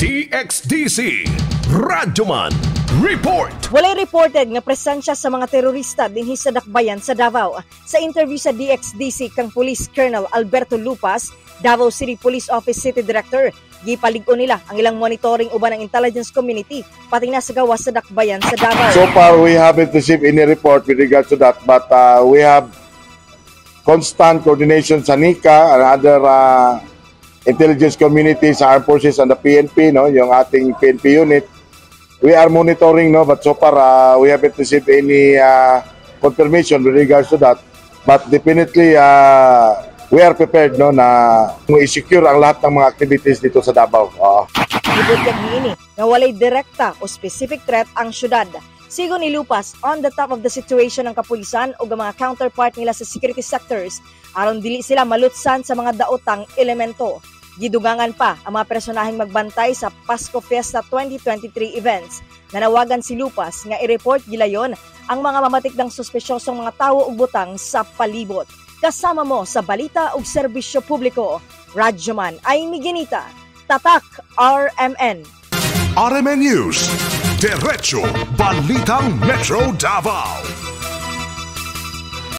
DXDC Radyoman Report. Walay reported nga presensya sa mga terorista dinhi sa dakbayan sa Davao. Sa interview sa DXDC kang Police Colonel Alberto Lupas, Davao City Police Office City Director, gipalig-on nila ang ilang monitoring uban ang intelligence community pati na sa gawas sa dakbayan sa Davao. So far, we haven't received any report with regards to that, but we have constant coordination sa NICA and other intelligence communities, sa armed forces and the PNP, no, yung ating PNP unit. We are monitoring, no, but so far we haven't received any confirmation with regards to that. But definitely, we are prepared, no, na i-secure ang lahat ng mga activities dito sa Davao. Oo. Gibutyag niini nga walay direkta o specific threat ang syudad. Sigon ni Lupas, on the top of the situation ng kapulisan o ang mga counterpart nila sa security sectors aron dili sila malutsan sa mga daotang elemento. Gidugangan pa ang mga personaheng magbantay sa Pasko Fiesta 2023 events. Nanawagan si Lupas nga i-report gilayon ang mga mamatikdang suspesyosong mga tawo ug butang sa palibot. Kasama mo sa balita ug serbisyo publiko. Radyoman ay Miginita. Tatak RMN. RMN News. Diretso Balitang Metro Davao.